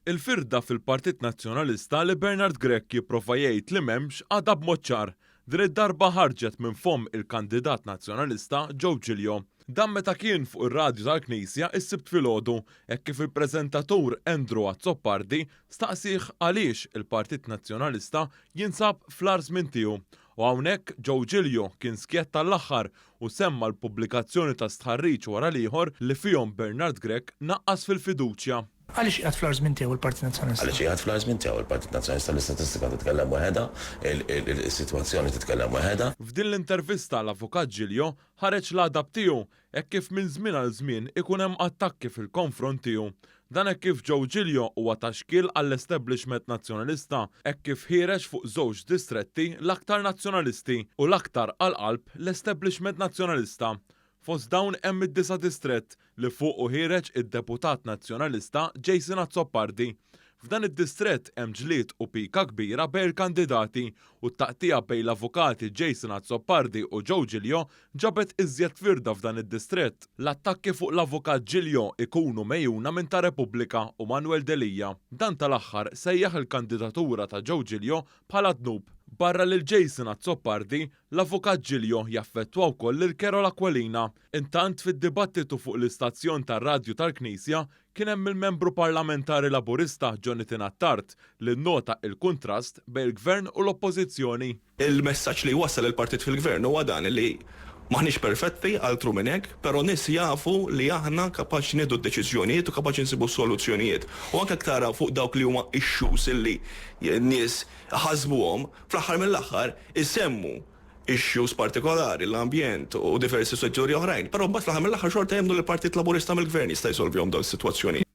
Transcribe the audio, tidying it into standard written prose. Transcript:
Il-firda fil-Partit Nazzjonalista li Bernard Grech jipprova jgħid li m'hemmx għadha b'mod ċar. Din id-darba ħarġet minn fomm il-kandidat Nazzjonalista Joe Giglio. Dan meta kien fuq ir-radju tal-Knisja s-Sibt filgħodu hekk kif il-preżentatur Andrew Azzopardi staqsieh għaliex il-Partit Nazzjonalista jinsab fl-agħar żmien tiegħu. U hawnhekk Joe Giglio kien skjett għall-aħħar u semma l-pubblikazzjoni ta' stħarriġ wara l-ieħor li fihom Bernard Grech naqqas fil-fiduċja. Għaliex qiegħed fl-agħar żmien tiegħu l-Partit Nazzjonalista? Għaliex qiegħed fl-agħar żmien tiegħu l-Partit Nazzjonalista? L-istatistika titkellem waħedha, is-sitwazzjoni titkellem waħedha. F'din l-intervista l-Avukat Giglio ħareġ l-għadab tiegħu hekk kif minn żmien għal żmien ikun hemm attakki fil-konfront tiegħu. Dan hekk kif Joe Giglio huwa ta' xkiel għall-establishment Nazzjonalista hekk kif ħiereġ fuq żewġ distretti l-aktar Nazzjonalisti u l-aktar għal qalb l-establishment Nazzjonalista. Fost dawn hemm id-disa' distrett li fuqu ħiereġ id-deputat Nazzjonalista Jason Azzopardi. F'dan id-distrett hemm ġlied u pika kbira bejn il-kandidati u t-taqtiegħa bejn l-avukati Jason Azzopardi u Joe Giglio ġabet iżjed firda f'dan id-distrett. L-attakki fuq l-avukat Giglio ikunu megħjuna minn ta' Repubblika u Manuel Delia. Dan tal-aħħar sejjaħ il-kandidatura ta' Joe Giglio bħala dnub. Barra lil Jason Azzopardi, L-Avukat Giglio jaffettwa wkoll lil Carol Aquilina. Intant fid-dibattitu fuq l-istazzjon tar-radju tal-Knisja kien hemm il-Membru Parlamentari Laburista Jonathan Attard li nnota il-kuntrast bejn il-Gvern u l-Oppożizzjoni. Il-messaġġ li jwassal il-partit fil-Gvern huwa dan li m'aħniex perfetti, altru minn hekk, però nies jafu li aħna kapaċi nieħdu d-deċiżjonijiet u kapaċi nsibu s-soluzzjonijiet. U anke jekk tara fuq dawk li huma issues illi n-nies ħasbuhom, Fl-aħħar mill-aħħar, isemmu issues partikolari, l-ambjent u diversi setturi oħrajn, però mbagħad fl-aħħar mill-aħħar xorta jemmnu li l-Partit Laburista mill-Gvern jista' jsolvihom dawn is-sitwazzjonijiet.